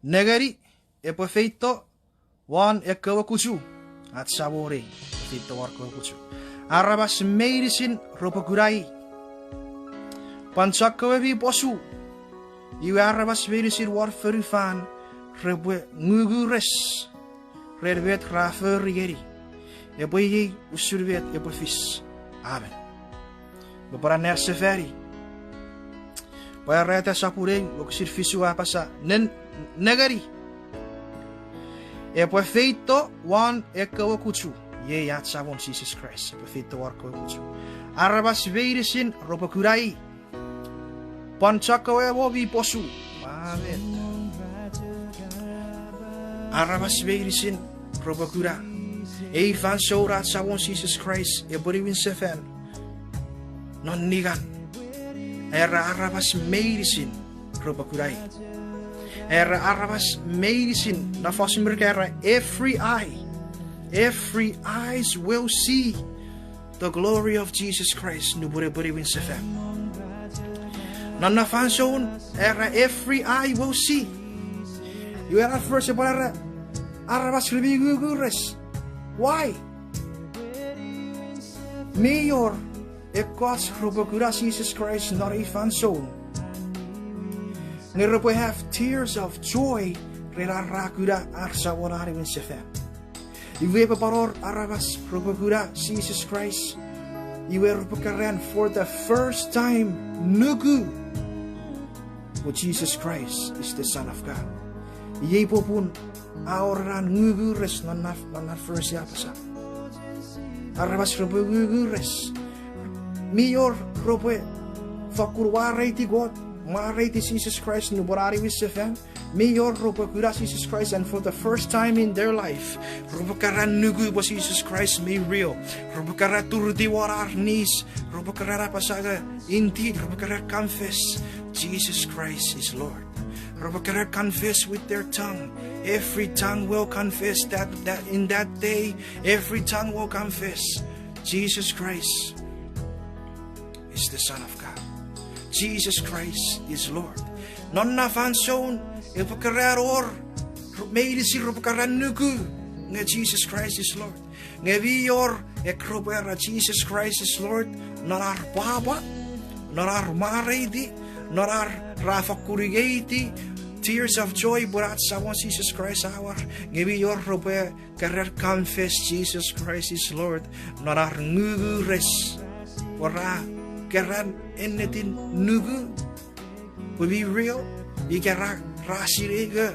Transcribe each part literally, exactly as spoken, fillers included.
Nengeni, epwe feito won ekkewe kuchu. Ach Samon ei, epwe feito won ekkewe kuchu. Aramas meinisin repwe kuna i. Pwan chokkewe mi pwosu. Iwe aramas meinisin won fonufan repwe ngungures ren met ra fori ngeni. Epwe iei usun met epwe fis. Amen. Me pwan anneasefani. Pwarata sopun ew wokisin fisu a apasa, nen-, nengeni, epwe feito won ekkewe kuchu. Iei ach Samon Jises Kraist, epwe feito won ekkewe kuchu. Aramas meinisin repwe kuna i. Pwan chokkewe mo mi pwosu. Amen. Aramas meinisin repwe kuna. Ei fansoun ach Samon Jises Kraist epwe niwin sefan non ningan. Era aramas meinisin repwe kuna i. Era aramas meinisin, na fosun Merika era every eye, every eyes will see the glory of Jesus Christ nupwen epwe niwin sefan. Non na fansoun era every eye will see. Iwe na verse epwe era aramas repwe ngungures. Why? Mi wor ekkoch repwe kuna Jises Kraist non ei fansoun, nge repwe have tears of joy ren ar ra kuna ar Samon a niwin sefan. Iwe epwe pwan wor aramas repwe kuna Jises Kraist, iwe repwe keran for the first time nuku pwe Jesus Christ is the Son of God. Iei popun a wor ena ngungures non na, non na verse a apasa. Aramas repwe ngungures. Mi wor repwe fakkun mwareiti Kot, mwareiti Jises Kraist nupwen a niwin sefan. Mi wor repwe kuna Jises Kraist and for the first time in their life, repwe keran nuku pwe Jises Kraist mi real. Repwe keran turutiw won ar knees. Repwe keran apasa nge, indeed, repwe keran confess Jesus Christ is Lord. Repwe keran confess with their tongue. Every tongue will confess that, that in that day, every tongue will confess Jesus Christ is the Son of God. Jesus Christ is Lord. Non na fansoun, epwe keran wor, meinisin repwe keran nuku nge Jesus Christ is Lord. Nge mi wor ekkewe repwe era Jesus Christ is Lord non ar pwapwa, non ar mwareiti, non ar ra fakkun ingeiti, tears of joy pwe ach Samon Jesus Christ a war. Nge mi wor repwe keran confess Jesus Christ is Lord non ar ngungures, pwe ra keran ennetin nuku pwe mi real, ika ra, ra sinei nge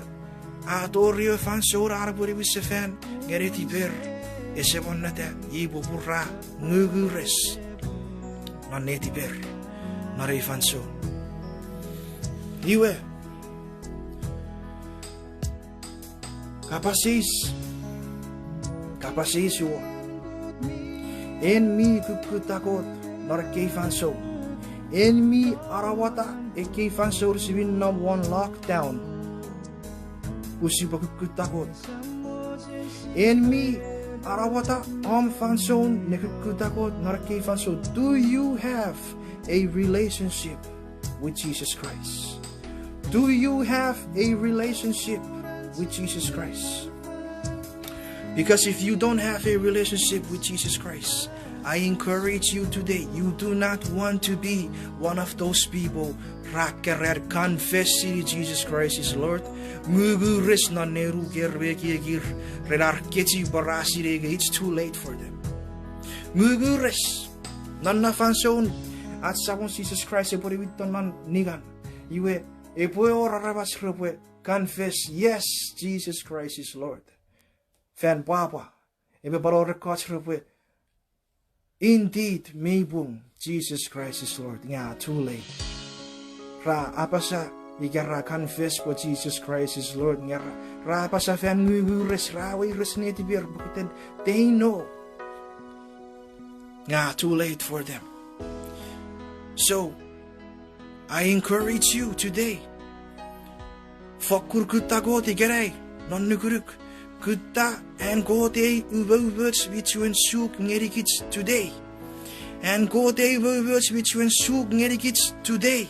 a tori ewe fansoun an epwe niwin sefan nge netiper ese monneta, iei popun ra ngungures non netiper non ei fansoun. Iwe, kapas eis, kapas eis won, en mi kukkutta Kot non ekkei fansoun? En mi anamota ekkei fansoun si mi nom won lockdown pwe sipwe kukkutta Kot? En mi anamota om fansoun ne kukkutta Kot non ekkei fansoun? Do you have a relationship with Jesus Christ? Do you have a relationship with Jesus Christ? Because if you don't have a relationship with Jesus Christ, I encourage you today, you do not want to be one of those people ra keran confess-ini Jesus Christ is Lord, ngungures non nenuker me ekiekir ren ar kechiw pwe ra sinei nge it's too late for them. Ngungures. Non na fansoun ach Samon Jises Kraist epwe niwinto non ningan, iwe epwe wor aramas repwe confess, yes, Jesus Christ is Lord. Fan pwapwa, epwe pwan wor ekkoch repwe, indeed, mi pung, Jesus Christ is Lord, nge a too late. Ra apasa ika ra confess pwe Jesus Christ is Lord, nge ra, ra apasa fan ngungures, ra weires netiper pokiten they know nge a too late for them. So, I encourage you today, fokkun kutta Kot ikenai non nukunuk. Kutta an Kot ei umoumoch mi chuen suk ngenikich today. An Kot ei umoumoch mi chuen suk ngenikich today.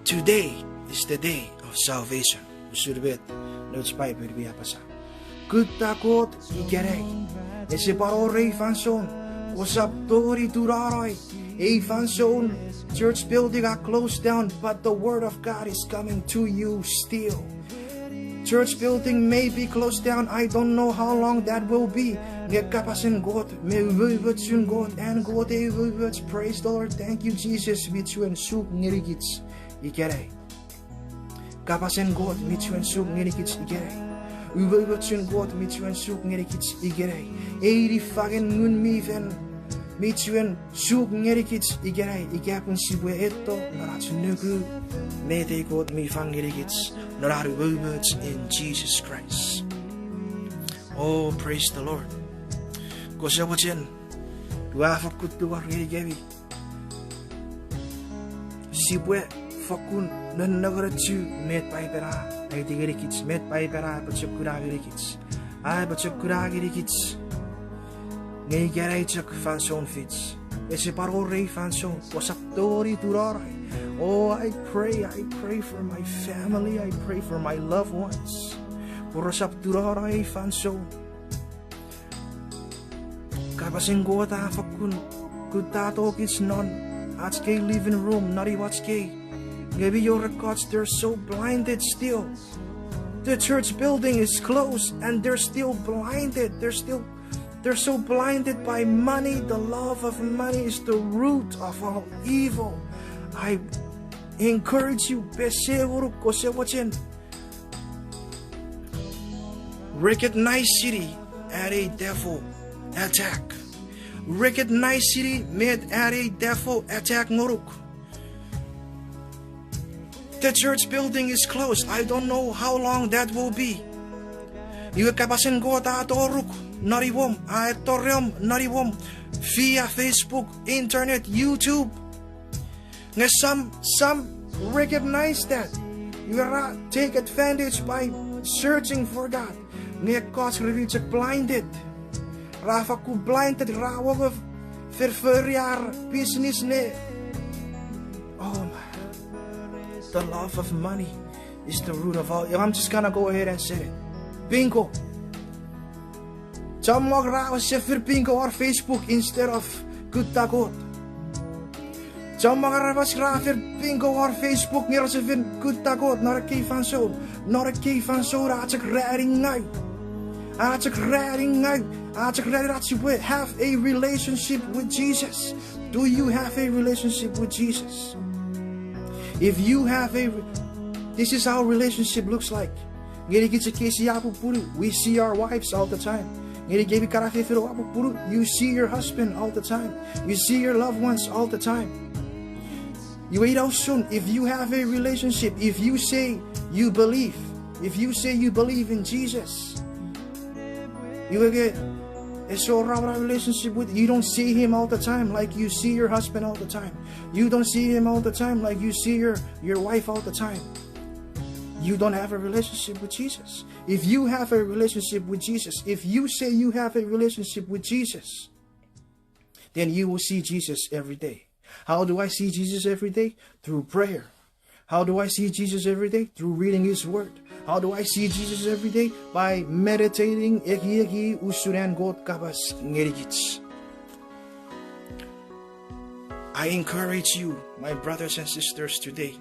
Today is the day of salvation. Usun met nouch Paipen mi apasa. Kutta Kot ikenai. Ese pwan wor ei fansoun kosap tongeni tunanai. Ei fansoun church building are closed down, but the word of God is coming to you still. Church building may be closed down. I don't know how long that will be. Nge kapasen Kot me umoumochun Kot, an Kot ei umoumoch, praise the Lord, thank you, Jesus, mi chuen suk ngenikich ikenai. Kapasen Kot mi chuen suk ngenikich ikenai. Umoumochun Kot mi chuen suk ngenikich ikenai. Ei niffangen Ngun mi Fel mi chuen suk ngenikich ikenai, ika pun sipwe etto non ach nuku met ei Kot mi fang ngenikich non an umoumoch in Jesus Christ. Oh, praise the Lord. Kose mochen, ua fokkun tungor ngenikemi sipwe fokkun nennengenochu met Paipen a aiti ngenikich, met Paipen a apochokuna ngenikich. A apochokuna ngenikich nge ikenai chok fansoun fich. Ese pwan wor ei fansoun kosap tongeni tunanai. Oh, I pray, I pray for my family, I pray for my loved ones, pwe resap tunanai ei fansoun. Kapasen Kot a fokkun kutta tongei kich non ach kei living room, non imwach kei. Nge mi wor ekkoch, they're so blinded still. The church building is closed and they're still blinded. They're still, they're so blinded by money. The love of money is the root of all evil. I encourage you, pesei ngonuk kose mochen, recognizini an ei devil attack. Recognizini met an ei devil attack ngonuk. The church building is closed. I don't know how long that will be. Iwe kapasen Kot a toruk non imwom, a etto reom non imwom, via Facebook, internet, YouTube. Nge some, some recognize that. Iwe ra take advantage by searching for God. Nge ekkoch re mi chok blinded. Ra fakkun blinded, ra wongo fen fori ar business ne. Oh my. The love of money is the root of all. I'm just gonna go ahead and say it. Bingo. Chommong ra wesefin bingo won Facebook instead of kutta Kot. Chommong aramas ra fen bingo won Facebook nge resefin kutta Kot non ekkei fansoun. Non ekkei fansoun a chok ranin ngau. A chok ranin ngau. A chok ranin ach sipwe have a relationship with Jesus. Do you have a relationship with Jesus? If you have a, this is how relationship looks like. Ngenikich ekkei sia pupunu, we see our wives all the time. Ngenikemi kana fefin oua pupunu, you see your husband all the time. You see your loved ones all the time. Iwe ina usun, if you have a relationship, if you say you believe, if you say you believe in Jesus, iwe nge ese wor a relationship with, you don't see him all the time like you see your husband all the time. You don't see him all the time like you see your, your wife all the time. You don't have a relationship with Jesus. If you have a relationship with Jesus, if you say you have a relationship with Jesus, then you will see Jesus every day. How do I see Jesus every day? Through prayer. How do I see Jesus every day? Through reading his word. How do I see Jesus every day? By meditating, ekieki usun an Kot kapas ngenikich. I encourage you, my brothers and sisters, today.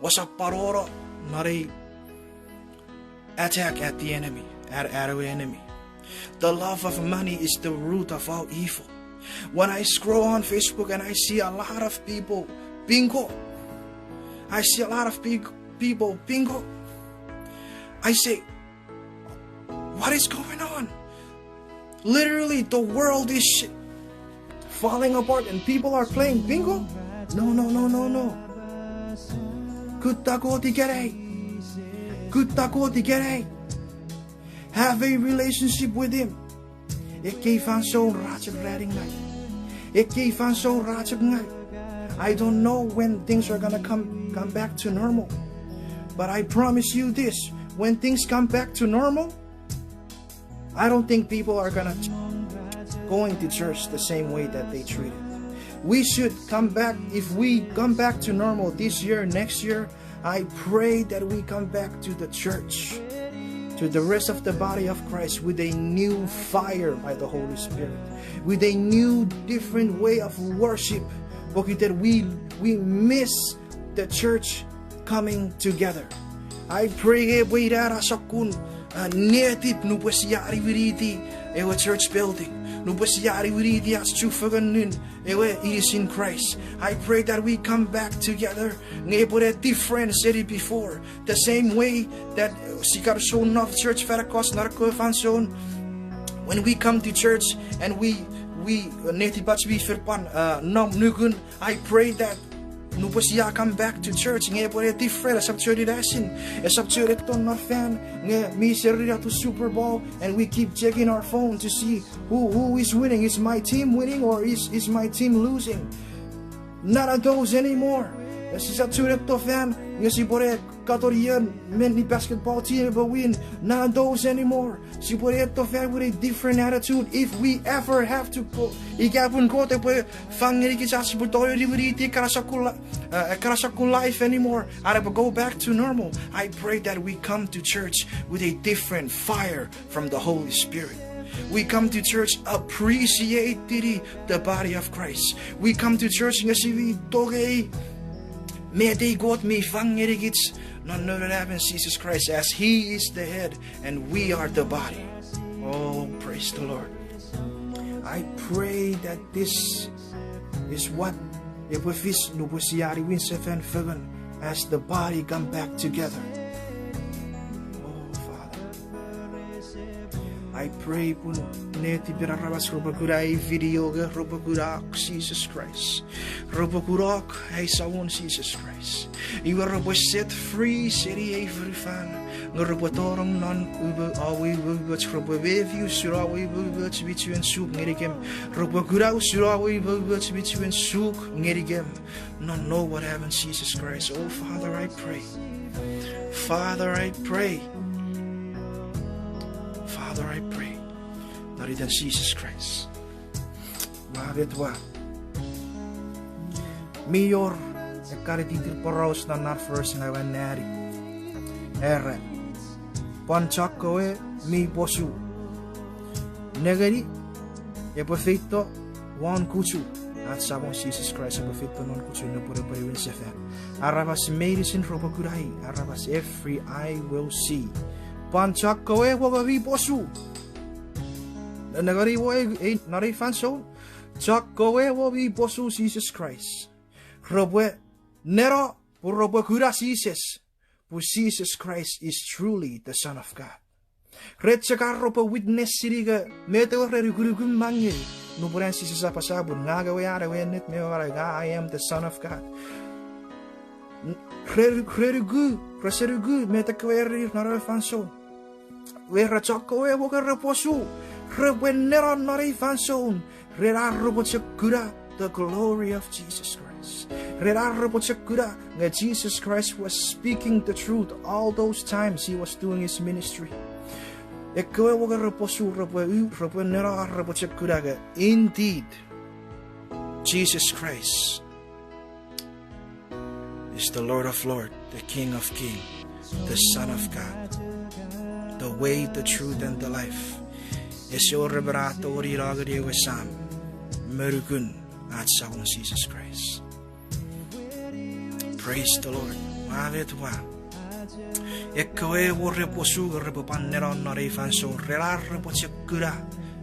Wosap panono non ei attack at the enemy, at, at our enemy. The love of money is the root of all evil. When I scroll on Facebook and I see a lot of people bingo, I see a lot of big people bingo, I say, what is going on? Literally, the world is sh- falling apart and people are playing bingo? No, no, no, no, no. Kutta Kot ikenai. Kutta Kot ikenai. Have a relationship with him. Ekkei fansoun ra chok ranin ngau. Ekkei fansoun ra chok ngau. I don't know when things are gonna come, come back to normal. But I promise you this, when things come back to normal, I don't think people are gonna ch- going to church the same way that they treated. We should come back, if we come back to normal this year, next year, I pray that we come back to the church, to the rest of the body of Christ, with a new fire by the Holy Spirit, with a new, different way of worship, pokiten we, we miss the church coming together. I pray epwe ina ena sokkun, uh, netip nupwen sia niwiniti ewe church building, nupwen sia niwiniti ach chufengen non ewe inisin Christ. I pray that we come back together, nge epwe ne different seni before. The same way that, uh, sia kan sou nom church fan ekkoch non ekkewe fansoun. When we come to church and we, we, uh, netipach mi fen pwan, uh, nom nukun, I pray that nupwen sia come back to church, nge epwe ne different, esap chuen ina sin, esap chuen etto non fan, nge mi seni ena to Super Bowl, and we keep checking our phone to see who, who is winning. Is my team winning or is, is my team losing? None of those anymore. Sisap chuen etto fan nge sipwe ne katon ion meni basketball team epwe win. None of those anymore. Sipwe ne etto fan with a different attitude if we ever have to go. Ika pun Kot epwe fang ngenikich ach sipwe tongeni niwiniti ekkana sokkun, uh, ekkana sokkun life anymore, are epwe go back to normal, I pray that we come to church with a different fire from the Holy Spirit. We come to church appreciating the body of Christ. We come to church nge si mi tongei met ei Kot mi fang ngenikich non Noun we Anaemon Jesus Christ, as He is the head and we are the body. Oh, praise the Lord. I pray that this is what epwe fis nupwen sia niwin sefan fengen, as the body come back together. Oh, Father. I pray pun netipen aramas repwe kuna ei video nge repwe kunok Jesus Christ. Repwe kunok ai Samon Jesus Christ. Iwe repwe set free seni ei fonufan. Nge repwe tonong non umoumoch, repwe mefi usun ewe umoumoch mi chuen suk ngenikem. Repwe kuna usun ewe umoumoch mi chuen suk ngenikem. Non Noun we Anaemon Jesus Christ. Oh, Father, I pray. Father, I pray. Father, I pray. Non iten Jesus Christ. Ua met ua. Mi wor ekkana tittin poraus non ena verse ngang ua anneani. Era, pwan chokkewe mi pwosu. Nengeni, epwe feito won kuchu. Ach Samon Jesus Christ epwe feito non kuchu nupwen epwe niwin sefan. Aramas meinisin repwe kuna i, aramas every eye will see. Pwan chokkewe wonge mi pwosu. Nengeni, wei, ei, non ei fansoun. Chokkewe wonge mi pwosu Jesus Christ repwe neno pwe repwe kuna Jises, pwe Jesus Christ is truly the Son of God. Ren chok ar repwe witness seni ika met ewe re nukunuk me ngeni, nupwen an Jises a apasa pun ngang ewe an, ewe ennet me ewe manau, ngang, I am the Son of God. Re, re nuku, rese nuku met ekkewe ereni non ewe fansoun. Era chokkewe wonge repwe pwosu, repwe neno non ei fansoun, ren ar repwe chok kuna the glory of Jesus Christ. Ren ar repwe chok kuna nge Jesus Christ was speaking the truth all those times he was doing his ministry. Ekkewe wonge repwe pwosu, repwe u, repwe neno ar repwe chok kuna nge indeed, Jesus Christ is the Lord of Lords, the King of Kings, the Son of God, the way, the truth, and the life. Ese wor emon a tongeni no ngeni ewe Sam me nukun ach Samon Jesus Christ. Praise the Lord. Ua met ua. Ekkewe wor repwe pwosu nge repwe pwan neno non ei fansoun ren ar repwe chok kuna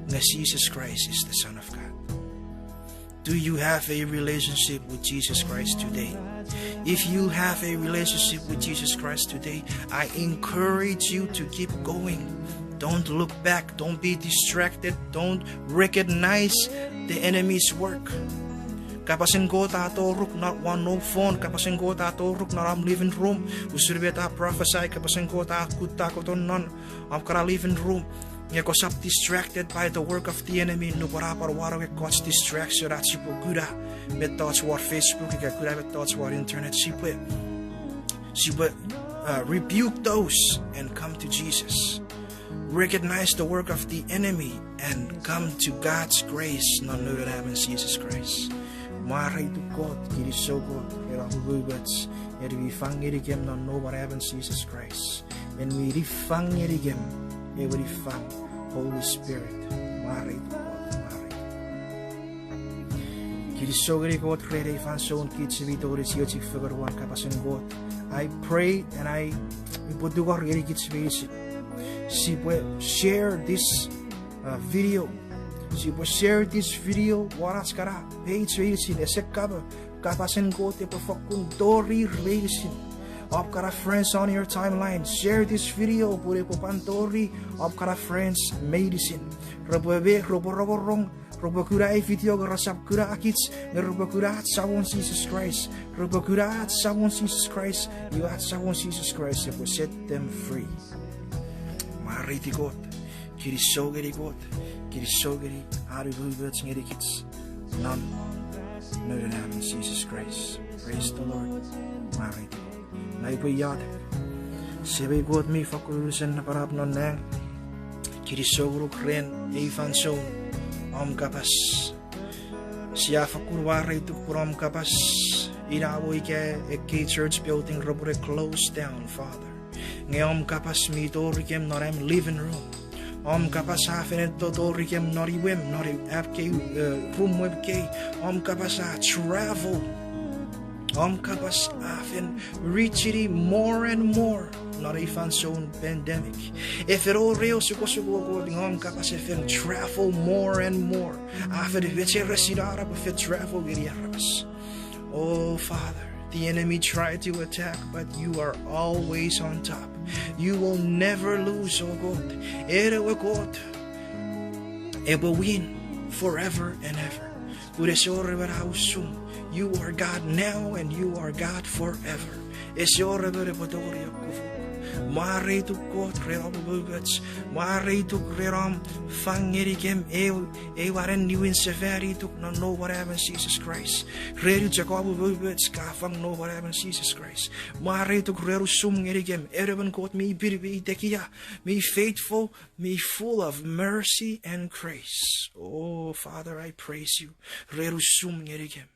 nge Jesus Christ is the Son of God. Do you have a relationship with Jesus Christ today? If you have a relationship with Jesus Christ today, I encourage you to keep going. Don't look back. Don't be distracted. Don't recognize the enemy's work. Kapasen Kot a toruk non won om phone, kapasen Kot a toruk non om living room, usun met a prophesy, kapasen Kot a kutta koton non om kana living room. Nge kosap distracted by the work of the enemy nupwen a pwan wano ekkoch distraction ach sipwe kuna mettoch won Facebook ika kuna mettoch won internet. Sipwe, sipwe, uh, rebuke those and come to Jesus. Recognize the work of the enemy and come to God's grace non Noun we Anaemon Jesus Christ. Mwareituk Kot, kinisou Kot ren om umoumoch, en mi fang ngenikem non nom won amen Jises Kraist, en mi niffang ngenikem ewe niffang Holy Spirit. Mwareituk Kot, mwareituk. Kinisou ngeni Kot ren ei fansoun kich mi tongeni chiechi fengen won kapasen Kot. I pray and I, upwe tungor ngeni kich meinisin, sipwe share this, uh, video. Sipwe share this video won ach kana page meinisin, ese kamo kapasen Kot epwe fokkun tori meinisin. Om kana friends on your timeline, share this video pun epwe pwan tori om kana friends meinisin. Repwe me, repwe rongorong, repwe kuna ei video nge resap kuna kich, nge repwe kuna ach Samon Jises Kraist. Repwe kuna ach Samon Jises Kraist, iwe ach Samon Jises Kraist epwe set them free. Mwareiti Kot, kinisou ngeni Kot, kinisou ngeni an umoumoch ngeni kich non noun amen Jises Kraist. Praise the Lord. Mwareiti Kot. Ngang upwe iotek. Semei Kot mi fokkun unusen napanap non nang, kinisou ngonuk ren ei fansoun om kapas. Sia fokkun mwareituk pun om kapas, inamo ika ekkei church building repwene close down, Father, nge om kapas mi torikem non am living room. Om kapas a fen etto torikem non imwem, non apkei, eh, rumwem kei. Om kapas a travel. Om kapas a fen reachini more and more non ei fansoun pandemic. E fen wor ew osukosuk, Kot, nge om kapas e fen travel more and more. A fen mecheres ina pwe fen travel ngeni aramas. Oh, Father, the enemy tried to attack, but you are always on top. You will never lose, oh God. En ewe Kot epwe win forever and ever. Pun ese wor emon a usun. You are God now and you are God forever. Ese wor emon epwe tongeni okkufu. Mwareituk Kot ren om umoumoch. Mwareituk ren om fang ngenikem ew, ew anen niwin sefanituk non nom won amen Jises Kraist. Ren chok om umoumoch ka fang nom won amen Jises Kraist. Mwareituk ren usum ngenikem, en emon Kot mi pin, mi tekia, mi faithful, mi full of mercy and grace. Oh, Father, I praise you. Ren usum ngenikem.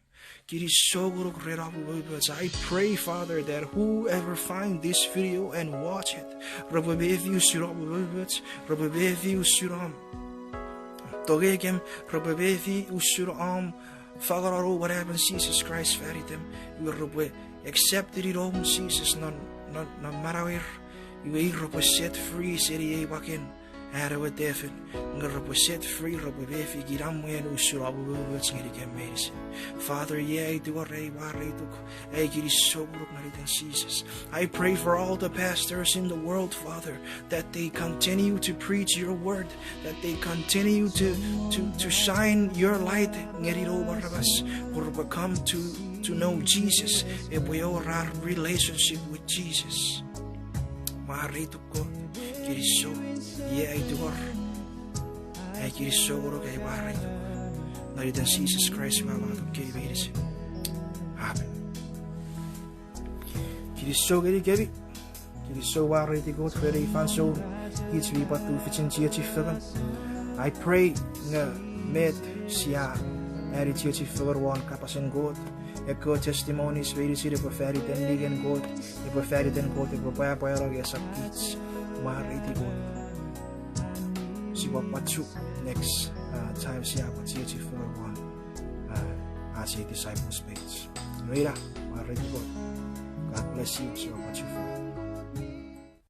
Kinisou ngonuk ren om umoumoch. I pray, Father, that whoever find this video and watch it, repwe mefi usun om umoumoch, repwe mefi usun om tongeikem, repwe mefi usun om fangeno nom won amen Jises Kraist fan item, iwe repwe accept-ini nom Jises non, non, non manauer, iwe ir repwe set free seni ei waken an ewe tefin, nge repwe set free, repwe mefi kinamwen usun om umoumoch ngenikem meinisin. Father, iei ai tingor, ai mwareituk, ai kinisou ngonuk non iten Jises. I pray for all the pastors in the world, Father, that they continue to preach your word, that they continue to, to, to shine your light ngeni noum aramas, pwe repwe come to, to know Jesus, epwe wor ar relationship with Jesus. Mwareituk Kot, kinisou, iei ai tingor, ai kinisou ngonuk, ai mwareituk. Non iten Jises Kraist ua wato kei meinisin. Amen. Kinisou ngenikemi. Kinisou, mwareiti Kot ren ei fansoun kich mi pwan tufichin chiechi fengen. I pray nge met sia ani chiechi fengen won kapasen Kot, ekkewe testimonies meinisin epwe fan iten ningen Kot, epwe fan iten Kot epwe pwapwano nge esap kich. Mwareiti Kot. Sipwe pwan chok next, uh, time sia pwan chiechi fengen won, uh, ach ei disciples page. Iwe ina, mwareiti Kot. God bless you. Sipwe pwan chok.